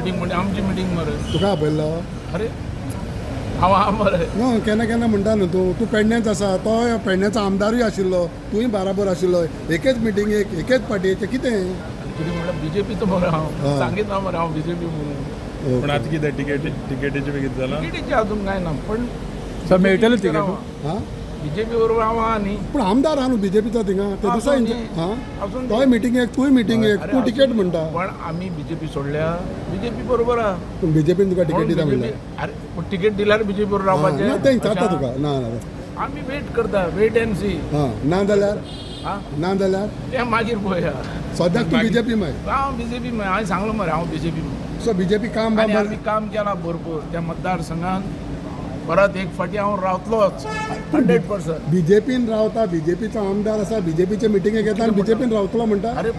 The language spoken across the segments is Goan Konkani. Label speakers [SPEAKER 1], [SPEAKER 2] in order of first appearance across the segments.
[SPEAKER 1] मिटींग म्हणजे आमची मिटींग मरे.
[SPEAKER 2] तुका आपयल्लो?
[SPEAKER 1] अरे, हांव आहा मरे.
[SPEAKER 2] ना, केन्ना केन्ना म्हणटा न्हू तूं. तूं पेडण्याच आसा, तो पेडण्याचो आमदारूय आशिल्लो, तूंय बाराबर आशिल्लो एकेच मिटिंगेक, एकेच पार्टीचे कितें?
[SPEAKER 1] कितें म्हणल्यार बीजेपीचो मरे हांव. सांगीत ना मरे हांव बीजेपी म्हणून.
[SPEAKER 3] पण आतां कितें, तिकेटीचें बी कितें जालां?
[SPEAKER 1] तिकेटीचें अजून कांय ना, पण
[SPEAKER 4] सर, मेळटली तिकेट?
[SPEAKER 2] हां.
[SPEAKER 1] बीजेपी बरोबर हांव आहा न्ही.
[SPEAKER 2] पूण आमदार आहा न्हू बीजेपीचो थिंगा ते दिसा.
[SPEAKER 1] आसूं न्ही.
[SPEAKER 2] हां.
[SPEAKER 1] आसूं.
[SPEAKER 2] तोय मिटिंगेक, तूंय मिटिंगेक.
[SPEAKER 1] अरे
[SPEAKER 2] तूं
[SPEAKER 1] आसूं.
[SPEAKER 2] तिकेट म्हणटा.
[SPEAKER 1] पण आमी बीजेपी सोडल्या, बीजेपी बरोबर आहा.
[SPEAKER 2] पूण बीजेपीन तुका तिकेट
[SPEAKER 1] म्हणून
[SPEAKER 2] दिता
[SPEAKER 1] BJP
[SPEAKER 2] म्हणल्यार?
[SPEAKER 1] अरे, पूण तिकेट दिल्यार बीजेपी बरोबर रावपाचें.
[SPEAKER 2] ना, तें विचारता
[SPEAKER 1] अशें.
[SPEAKER 2] तुका. ना ना.
[SPEAKER 1] आमी वेट करता, वेट एंड सी.
[SPEAKER 2] हां, ना जाल्यार?
[SPEAKER 1] हा.
[SPEAKER 2] ना जाल्यार?
[SPEAKER 1] तें मागीर पळोवया.
[SPEAKER 2] सद्याक तूं बीजेपी मागीर?
[SPEAKER 1] हांव बीजेपी, हांवें सांगलो मरे, हांव बीजेपी.
[SPEAKER 2] सो बीजेपी काम
[SPEAKER 1] आनी
[SPEAKER 2] बा
[SPEAKER 1] आमी काम केलां भरपूर त्या मतदारसंघात. परत एक फाटी हांव रावतलोच, 100%.
[SPEAKER 2] बीजेपीन रावता, बीजेपीचो आमदार आसा, बीजेपीचे मिटिंगेक येता आनी बीजेपीन रावतलो म्हणटा?
[SPEAKER 1] अरे,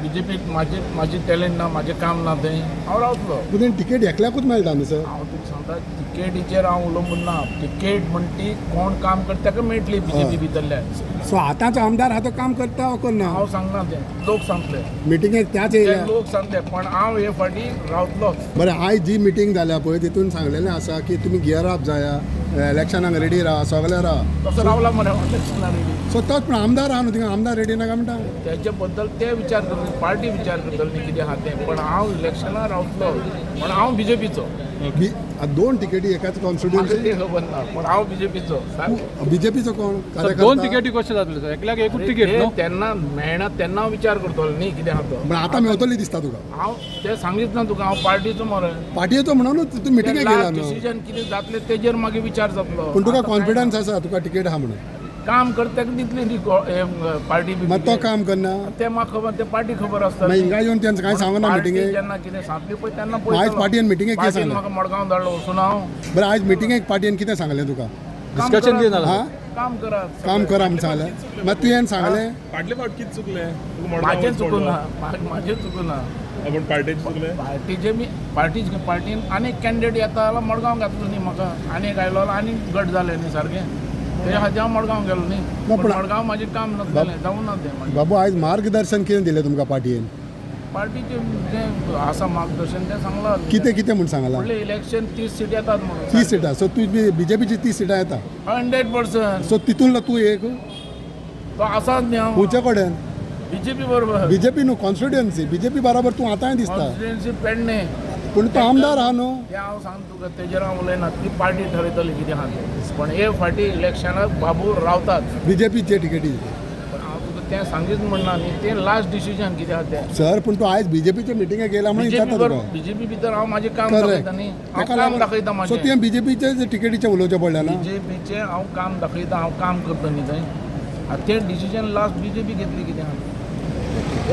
[SPEAKER 1] बीजेपीक म्हाजें टॅलंट ना, म्हाजें काम ना तें, हांव रावतलो.
[SPEAKER 2] पूण तिकेट एकल्याकूच मेळटा न्हू सर.
[SPEAKER 1] हांव तुका सांगता, तिकेटीचेर हांव उलोवंक ना. तिकेट म्हणटी कोण काम करता ताका मेळटली बीजेपी भितरल्यान.
[SPEAKER 2] सो आतांचो आमदार आहा तो काम करता वा करना?
[SPEAKER 1] हांव सांगना, तें लोक सांगतले.
[SPEAKER 2] मिटिंगेक त्याच
[SPEAKER 1] ते
[SPEAKER 2] येयल्या.
[SPEAKER 1] लोक सांगते, पण हांव हे फाटी रावतलोच.
[SPEAKER 2] बरें, आयज जी मिटींग जाल्या पळय, तितून सांगलेलें आसा की तुमी गियर अप जाया, इलेक्शनाक रेडी राहा, सगळे राहा.
[SPEAKER 1] तसो रावला मरे हांव इलेक्शनाक रेडी.
[SPEAKER 2] सो तोच, पूण आमदार आहा न्हू थिंगा, आमदार रेडी नाका म्हणटा?
[SPEAKER 1] त्याच्या बद्दल ते विचार करतले, पार्टी विचार करतली न्ही कितें आहा तें. पण हांव इलेक्शनाक रावतलो, पण हांव बीजेपीचो.
[SPEAKER 2] बी आतां दोन तिकेटी एकाच
[SPEAKER 1] म्हाका
[SPEAKER 2] कॉन्स्टिट्युएन्सी.
[SPEAKER 1] तें खबर ना, पण हांव बीजेपीचो.
[SPEAKER 2] बीजेपीचो कोण
[SPEAKER 4] दोन
[SPEAKER 2] कार्यकर्ता?
[SPEAKER 4] तिकेटी कशें जातले सर? एकल्याक एकूच तिकेट न्हू?
[SPEAKER 1] तेन्ना मेळना तेन्ना विचार करतलो न्ही कितें आहा तो.
[SPEAKER 2] पण आतां मेवतली दिसता तुका?
[SPEAKER 1] हांव तें सांगीत ना तुका, हांव पार्टीचो मरे.
[SPEAKER 2] पार्टीचो म्हणूनच तूं मिटिंगेक गेला न्हू.
[SPEAKER 1] डिसिजन कितें जातलें तेजेर मागीर विचार जातलो.
[SPEAKER 2] पूण तुका
[SPEAKER 1] आतां काय
[SPEAKER 2] कॉन्फिडन्स आसा तुका तिकेट आहा म्हणून?
[SPEAKER 1] काम करता ताका दितली न्ही पार्टी बी.
[SPEAKER 2] मात तो काम करना.
[SPEAKER 1] तें म्हाका खबर, तें पार्टी खबर आसता.
[SPEAKER 2] मागीर हिंगा येवन तेंच कांय सांगना
[SPEAKER 1] पार्टी
[SPEAKER 2] मिटिंगेक?
[SPEAKER 1] जेन्ना कितें सांगली पळय तेन्ना
[SPEAKER 2] आयज
[SPEAKER 1] पळयतलो.
[SPEAKER 2] पार्टीन मिटिंगेक कितें
[SPEAKER 1] पार्टीन
[SPEAKER 2] सांगलें?
[SPEAKER 1] म्हाका मडगांव धाडलो, वचून हांव.
[SPEAKER 2] बरें, आयज मिटिंगेक पार्टीन कितें सांगलें तुका?
[SPEAKER 1] काम
[SPEAKER 4] डिस्कशन
[SPEAKER 1] करात.
[SPEAKER 4] कितें जालां?
[SPEAKER 2] हा.
[SPEAKER 1] काम करात.
[SPEAKER 2] काम करा म्हूण सांगलें? मात तुवें सांगलें?
[SPEAKER 3] फाटले फावट कितें चुकलें तुका मडगांव
[SPEAKER 1] म्हाजें
[SPEAKER 3] वचून
[SPEAKER 1] चुकूं ना.
[SPEAKER 3] पडलो?
[SPEAKER 1] म्हाजें चुकूं ना.
[SPEAKER 3] पूण पार्टेचें चुकलें?
[SPEAKER 1] पार्टीचे बी पार्टी पार्टीन आनी कॅन्डिडेट येता जाल्यार मडगांव घातलो न्ही म्हाका. आनी एक आयलो जाल्यार आनी गट जालें न्ही सारकें. तेज्या खातीर हांव मडगांव गेलो न्ही.
[SPEAKER 2] ना,
[SPEAKER 1] पूण मडगांव म्हाजें काम नासलें, जावं ना तें मागीर.
[SPEAKER 2] बाबू, आयज मार्गदर्शन कितें दिलें तुमकां पार्टीन?
[SPEAKER 1] पार्टीचें जें आसा मार्गदर्शन तें सांगलां.
[SPEAKER 2] कितें कितें म्हूण सांगलां?
[SPEAKER 1] फुडलें इलेक्शन 30 सीट येतात म्हणून.
[SPEAKER 2] 30 सिटां? सो तूं बीजेपीची 30 सिटां येता?
[SPEAKER 1] 100%.
[SPEAKER 2] सो तितून तूं एक?
[SPEAKER 1] तो आसाच न्ही हांव.
[SPEAKER 2] खंयच्या कडेन?
[SPEAKER 1] बीजेपी बरोबर.
[SPEAKER 2] बीजेपी न्हू, कॉन्स्टिट्युएन्सी. बीजेपी बराबर तूं आतांय दिसता.
[SPEAKER 1] कॉन्स्टिट्युएन्सी पेडणे.
[SPEAKER 2] पूण तो आमदार आहा न्हू.
[SPEAKER 1] तें हांव सांगता तुका, तेजेर हांव उलयना. ती पार्टी ठरयतली कितें आहा तें. पण हे फाटी इलेक्शनाक बाबू रावतात.
[SPEAKER 2] बीजेपीचे तिकेटी.
[SPEAKER 1] पण हांव तुका तें सांगीत म्हणना न्ही, तें लास्ट डिसिजन कितें आहा तें.
[SPEAKER 2] सर, पूण तूं आयज बीजेपीच्या मिटिंगेक गेला म्हणून
[SPEAKER 1] बीजेपी
[SPEAKER 2] विचारता तुका.
[SPEAKER 1] बीजेपी भितर हांव म्हाजें काम
[SPEAKER 2] करेक्ट.
[SPEAKER 1] दाखयता न्ही. हांव काम दाखयता
[SPEAKER 2] सो
[SPEAKER 1] म्हाजें.
[SPEAKER 2] तुवें बीजेपीचे तिकेटीचें उलोवचें पडलें ना?
[SPEAKER 1] बीजेपीचें हांव काम दाखयता, हांव काम करता न्ही थंय. आतां तें डिसिजन लास्ट बीजेपी घेतली कितें आहा.